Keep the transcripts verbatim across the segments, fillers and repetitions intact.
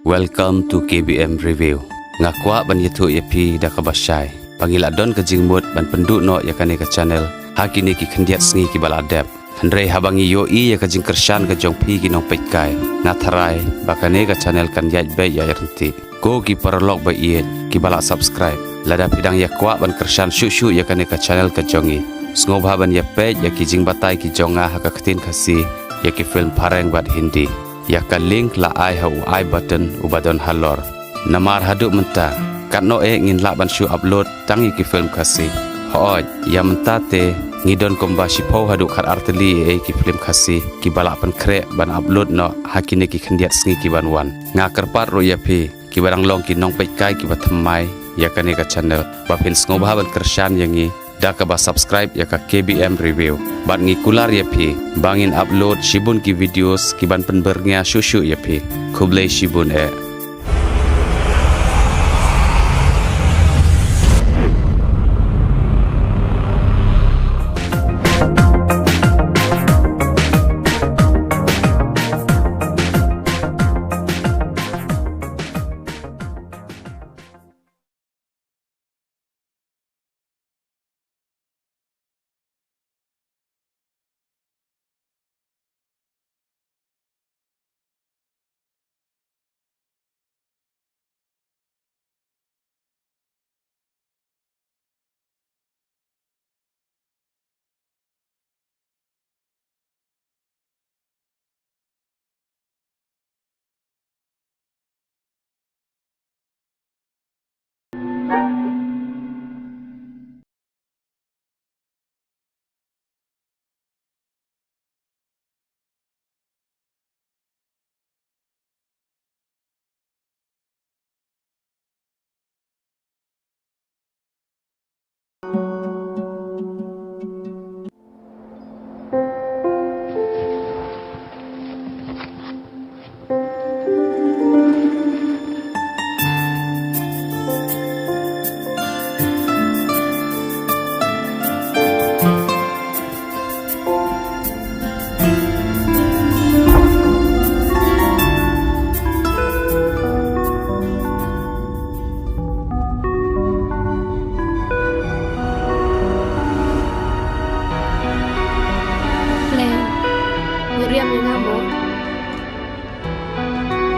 Welcome to K B M Review. Nga kwah ban ïathuh ïa phi da kaba shai ba ngi la don ka jingmut ban pynduh noh ïa kane ka channel ha kine ki khyndiat sngi kiba la dep. Hynrei haba ngi ïohi ïa ka jingkyrshan ka jong phi ki nongpeitkai, nga tharai ba kane ka channel kan ïaid beit ïa ryntih. Ko ki paralok ba ïeit kiba la subscribe, lada phi dang ïa kwah ban kyrshan shuh shuh ïa kane ka channel ka jong ngi, sngewbha ban ïa peit ïa ki jingbatai ki jong nga ha ka ktien Khasi ïa ki film phareng bad Hindi. Ïa ka link la ai ha u I button uba don halor. Namar haduh mynta katno eh ngin lah ban shu upload tang ïa ki film Khasi. Hooid, ïa mynta te ngi don kumba shiphew haduh khatar tylli eh ki film Khasi kiba lah pynkhreh ban upload noh ha kine ki khyndiat sngi ki ban wan. Nga kyrpad ruh ïa phi kiba dang long ki nongpeitkai kiba thymmai ïa kane ka channel ba phin sngewbha ban kyrshan ïa ngi da kaba subscribe ïa ka K B M Review. Bad ngi kular ïa phi ba ngin upload shibun ki videos ki ban pynbyrngia shuh shuh ïa phi. Khublei shibun eh. Play. Meriam ïa nga mo.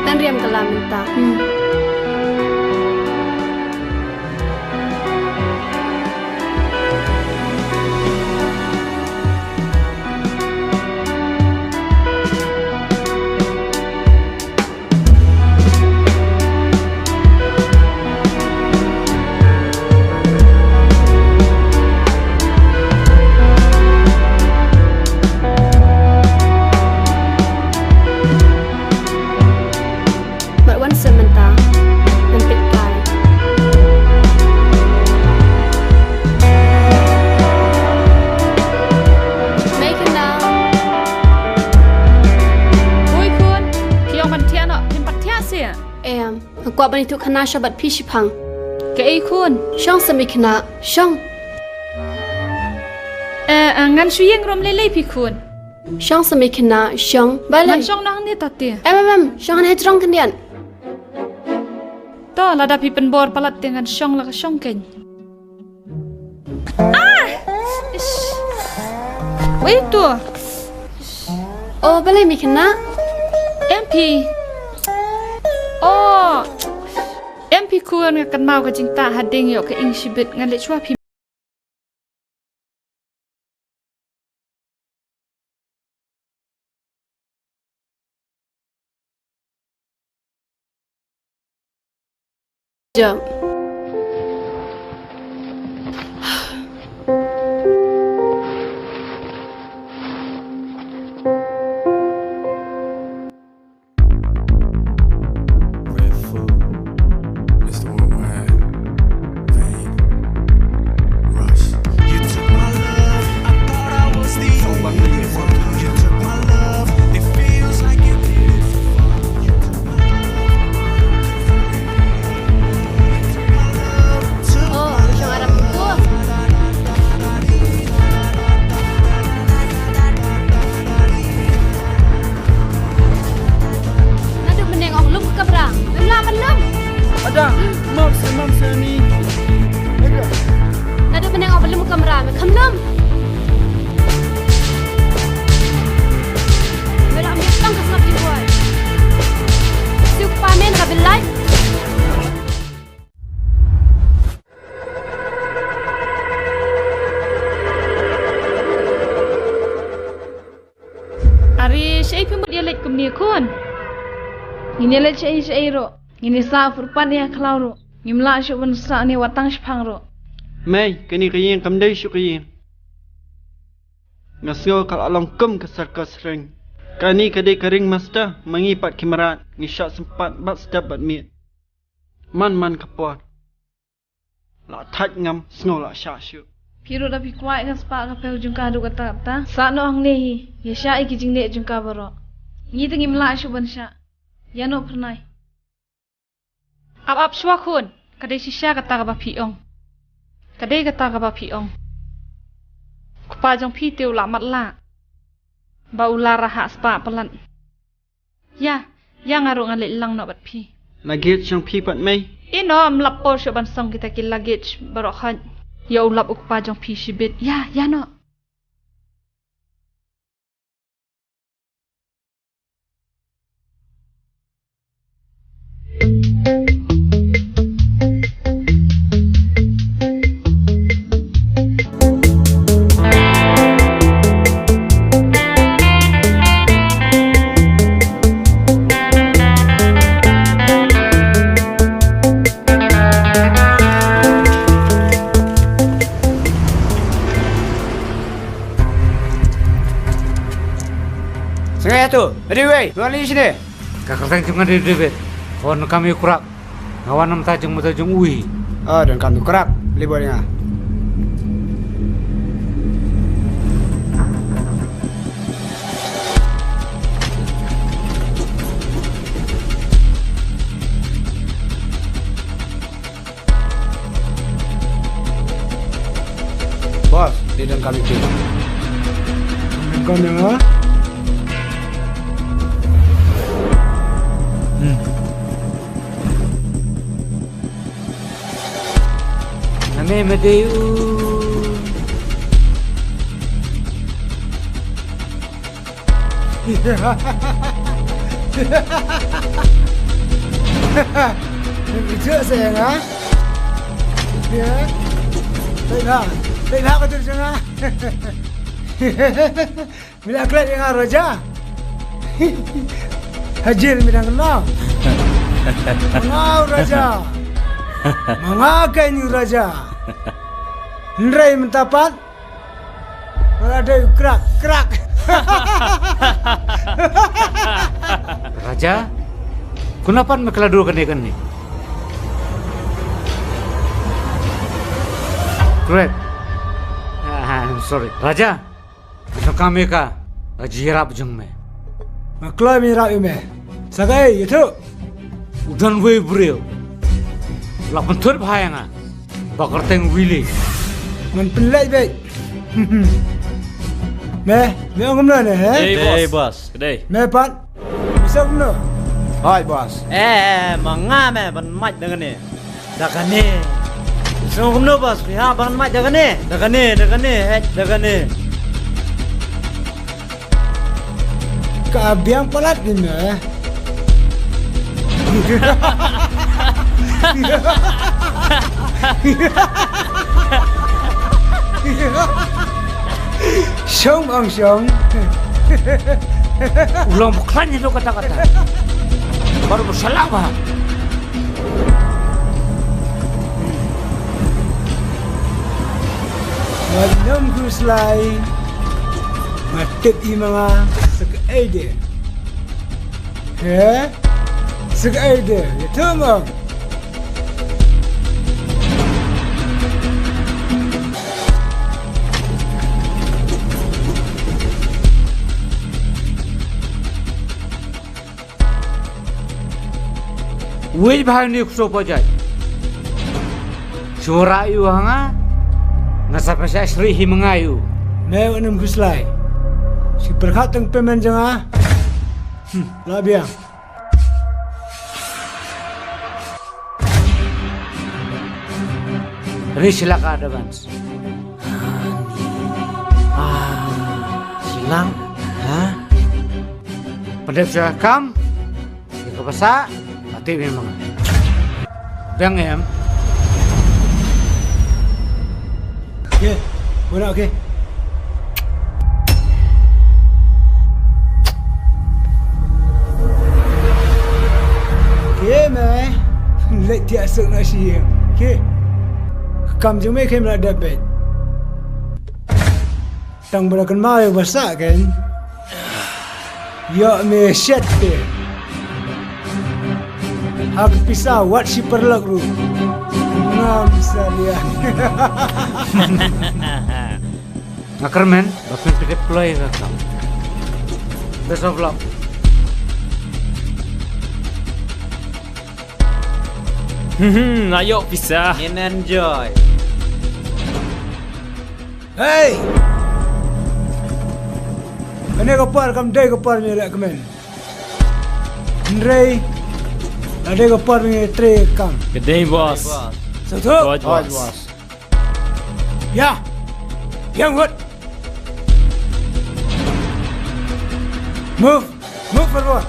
Tan riam ka la mynta. Hmm. Bad wan seh mynta, ngan peit kai. Mei khynnah. Ui khun, phi ong ban thiah noh, phim pat thiah seh. Em, nga kwah ban ïathuh khana sha bad phi shiphang. Kaei khun? Shong seh mei khynnah, shong. Eh, eh, ngan shu ïeng ruh ym lei lei phi khun. Shong seh mei khynnah, shong. Balei? Ngan shong na hangne ta te. Em, em, em, shong hangne hajrong khyndiat. To, lada phi pynbor palat te ngan shong la ka shong keiñ. Ah! Ish. Wei to. Oh, balei mei khynnah? Em phi. Oh. Em phi khun, nga kynmaw ka jingtah hadien ïoh ka ing shibit, ngan leit shuwa phi. Jump. Red Food, Mister Worldwide, Fame, Rush. You took my love, I thought I was the only one. You took my love, it feels like you did it for fun. You took my love, Ïa leit shaei shaei ruh. Ngin ïa sah pyrpad ïa khlaw ruh. Ngim lah shuh ban sah ne wat tang shipang ruh. Mei, kane ka ïing kam dei shuh ka ïing. Nga sngew ka la long kum ka circus ring. Kane ka dei ka ring master, ma ngi pat ki mrad, ngi shah sympat bad step bad miet. Man man ka por. La thait ngam sngew la shah shuh. Phi ruh da phi kwah ka spah ka phew jong ka haduh katta katta. Sah noh hangne hi, ïa shah ïa ki jingleh jong ka baroh. Ngi te ngim lah shuh ban shah. Ïa noh phyrnai. Ap ap shuwa khun, ka dei shisha kata kaba phi ong. Ka dei kata kaba phi ong. Kpa jong phi te u la matlah. Ba u la rah ha spah palat. Ïa, ïa nga ruh nga leit lang noh bad phi. Luggage jong phi pat mei. Ïa noh, ym lap por shuh ban song kita ki luggage baroh hoi. Ïa u lap u kpa jong phi shibit. Ïa, ïa noh. Sngewbha ïa tu. Hadi wei, tuan li sini. Ka kyrteng jong nga dei David. Wan kam ïa u Krak. Nga wan namar jong mata jong u hi. Oh, don kam ïa u Krak. Li bor ïa nga. Boss, dei don kam ïa phi. Don kam ïa nga? Hmm. Name me dei u. Ito sa ïa nga. Ïa. Peit ha. Peit ha ka tur jong nga. Me la klet ïa nga Raja. Ha jel me dang kynmaw. Ma nga u Raja. Ma nga kein u Raja. Hynrei mynta pat. Nga la dei u Krak, Krak. Raja, kumno pat me kylla dur kane kane? Krak. Ah, I'm sorry. Raja, ka kam ïa ka, ka jingïarap jong me. Nga kloi ban ïarap ïa me. Sa kaei, ïathuh. U don uwei u briew. La pynthut bha ïa nga. Ba kyrteng Willy. Ngan pynleit beit. Me, me ong kumno ne, he? Ei, boss. Ei, boss, ka dei. Me pat. Me ong kumno? Hooid, boss. Eh, eh, ma nga me ban mait da kane. Da kane. Me ong kumno, boss? Phi hap ban mait da kane. Da kane, da kane, eh, da kane. Ka biang palat ni me. Shong ong shong. U long baklan ïa kata kata. Baroh ba shalak ba. Wat nym khuslai. Nga tip ïa ma nga sa kaei de. He? Sa kaei de? Ïathuh ma. Wei bha ïa une u ksuid pajai. Shuwa ïa u ha nga, nga sa pynshah shrih hi ma nga ïa u. Me wat nym khuslai. Shi pyrkhat tang payment jong nga. Hmm, la biang. Ri shi lak advance. Ah, shi lak, ha? Pyndep sha kam, ïa kaba sah, la tip ïa ma nga. Dang em. Okay, guna okay. Ye me, leit thiah suk na shi ïing. Ki. Kam jong me khem la dep beit. Tang ba da kynmaw ïa u ba sah ken. Ïoh me shet te. Ha ka pisa wat shi paralok ruh. Ngam salia. Nga kyrmen ba phin pyndep kloi ïa ka kam. Best of luck. Hmm, nga ïoh pisa. Ngin enjoy. Hei! Kane ka por kam dei ka por ngi leh kmen. Hynrei la dei ka por ngi trei kam. Ka dei, boss. Sngewthuh? Hooid, boss. Ïa. Ïa ngut. Move. Move forward.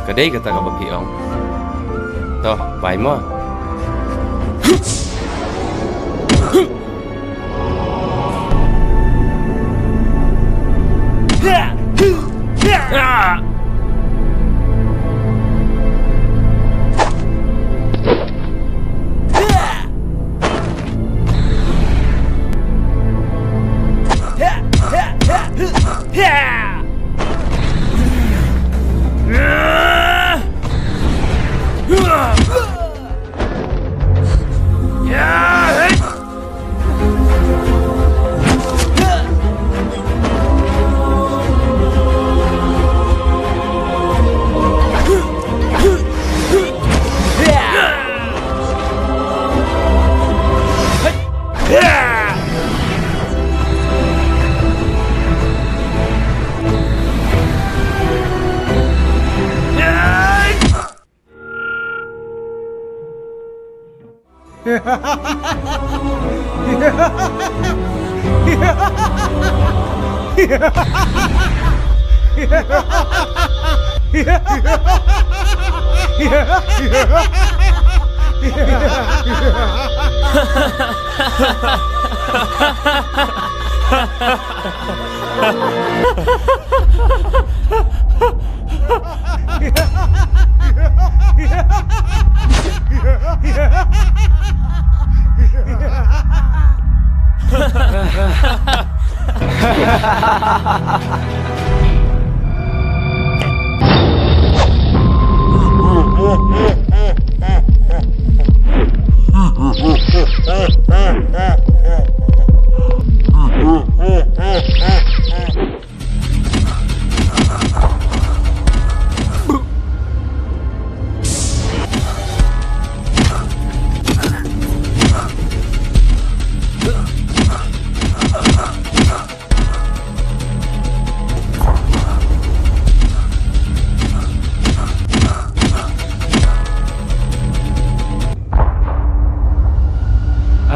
Ka dei kata kaba phi ong. To, bye mo.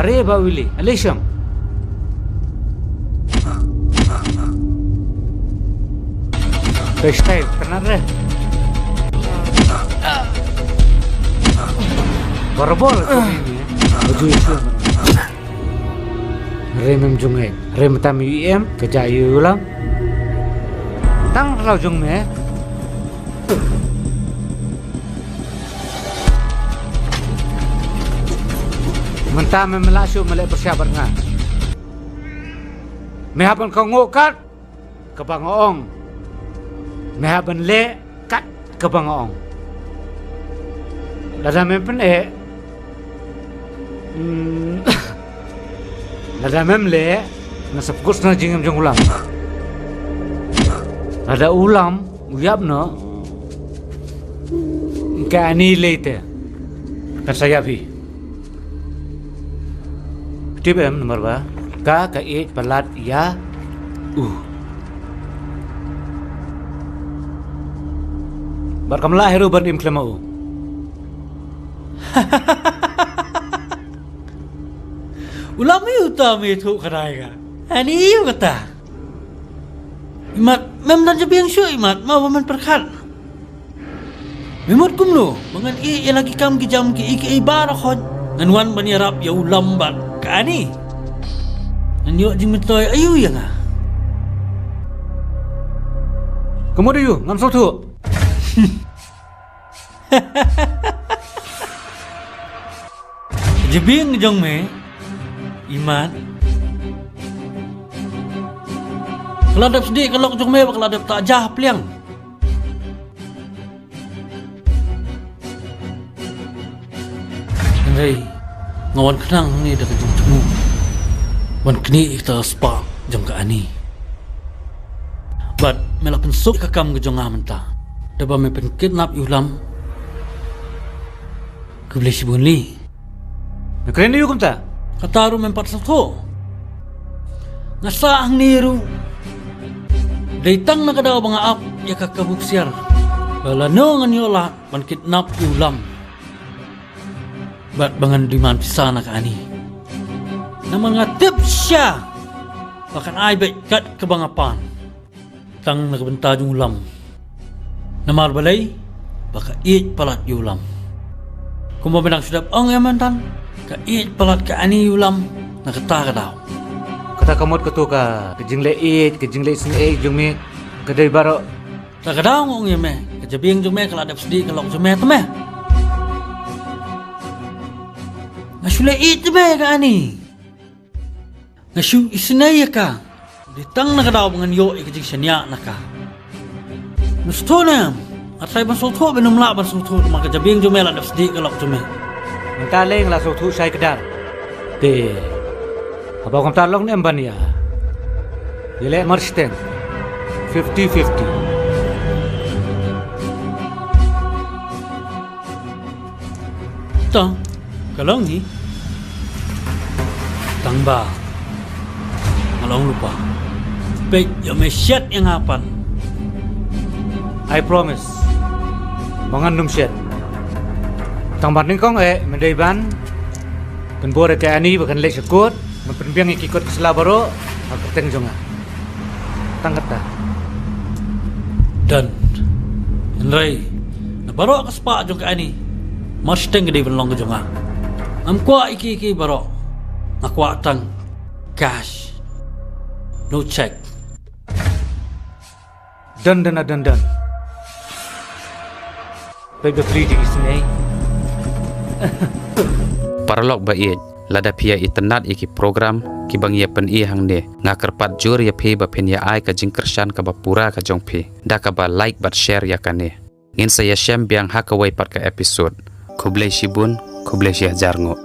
Are ba wili, ale shong. Peshtai, kena re. Barabor, baju itu. Re mem jong ngai, re mynta me ïohi em, ka jia ïa u lam. Tang rlaw jong me. Mynta mem lah shuh me leh pyrshah bad nga. Me hap ban kohnguh kat kaba nga ong. Me hap ban leh kat kaba nga ong. Lada mem pyneh. Hmm. Lada mem leh, nga sa pynkut noh jingim jong u lam. Lada u lam u ïap noh, ka ani lei te. Kan sa ïap hi. Tip em namar ba ka, ka ïeit palat ïa u. Bad kam lah hi ruh ban im khlem ma u. U lam ïa uta me thuh kdai ka. Ani ïa kata. Imat, mem don jabieng shuh imat, ma ba men pyrkhat. Me mut kumno ba ngan ïeh ïa la ki kam ki jam kiei kiei baroh? Ngan wan ban ïarap ïa u Lam bad ka Ani. Ngan ïoh jingmyntoi aïu ïa nga? Ka mut aïu, ngam sngewthuh. Ka jabieng jong me, i Mat, ka la dep sdieh ka lok jong me bad ka la dep tah ja ha pliang. Hynrei nga wan khnang hangne da ka jingthmu ban knieh ïa kata ka spah jong ka Ani. Bad me la pynsuk ïa ka kam ka jong nga mynta da ba me pynkidnap ïa u Lam. Khublei shibun Li. Me kren ïa u kumta? Kata ruh mem pat sngewthuh. Nga sah hangne ruh dei tang na ka daw ba nga ap ïa ka kabu ksiar ba lano ngan ïoh lad ban kidnap ïa u Lam bad ba ngan demand pisa na ka Ani. Namar nga tip shisha ba kan ai beit kat kaba nga pan. Tang na ka bynta jong u Lam. Namar balei? Ba ka ïeit palat ïa u Lam. Kumba me dang shu dep ong ïa mynta, ka ïeit palat ka Ani ïa u Lam na kata ka daw. Kata ka mut kato ka, ka jingleh ïeit, ka jingleh sngewbha jong me ka dei baroh. Ta ka daw nga ong ïa me, ka jabieng jong me ka la dep sdieh ka lok jong me te me. Nga shu leh ïeit te me ka Ani. Nga shu isynei ïa ka. Dei tang na ka daw ba ngan ïoh ïa ka jingshaniah na ka. Me sngewthuh ne em? Nga trai ban sngewthuh, ba nym lah ban sngewthuh, namar ka jabieng jong me la dep sdieh ka lok jong me. Mynta lei nga la sngewthuh shai kdar. Te haba kumta long ne em ban ïa ïaleh marshiteng fifty fifty? Tang, ka long hi. Tang ba nga long lypa. Peit ïa me shet ïa nga pat. I promise ba ngan nym shet. Tang ba nyngkong eh me dei ban pynbor ïa ka Ani ba kan leit sha kut, ban pynbiang ïa ki kot ki sla baroh ha ka kyrteng jong nga. Tang kata. Done. Hynrei na baroh ka spah jong ka Ani, marshiteng ka dei ban long ka jong nga. Ngam kwah ïa kiei kiei baroh. Nga kwah tang cash. No check. Done, done, done, done. Peit ba plie jong isynei. Paralok ba ïeit, lada phi ïa itynnad ïa ki program kiba ngi ïa pyni hangne, nga kyrpad jur ïa phi ba phin ïa ai ka jingkyrshan kaba pura ka jong phi da kaba like bad share ïa kane. Ngin sa ïa shem biang ha kawei pat ka episode. Khublei shibun, khublei shihajar nguh.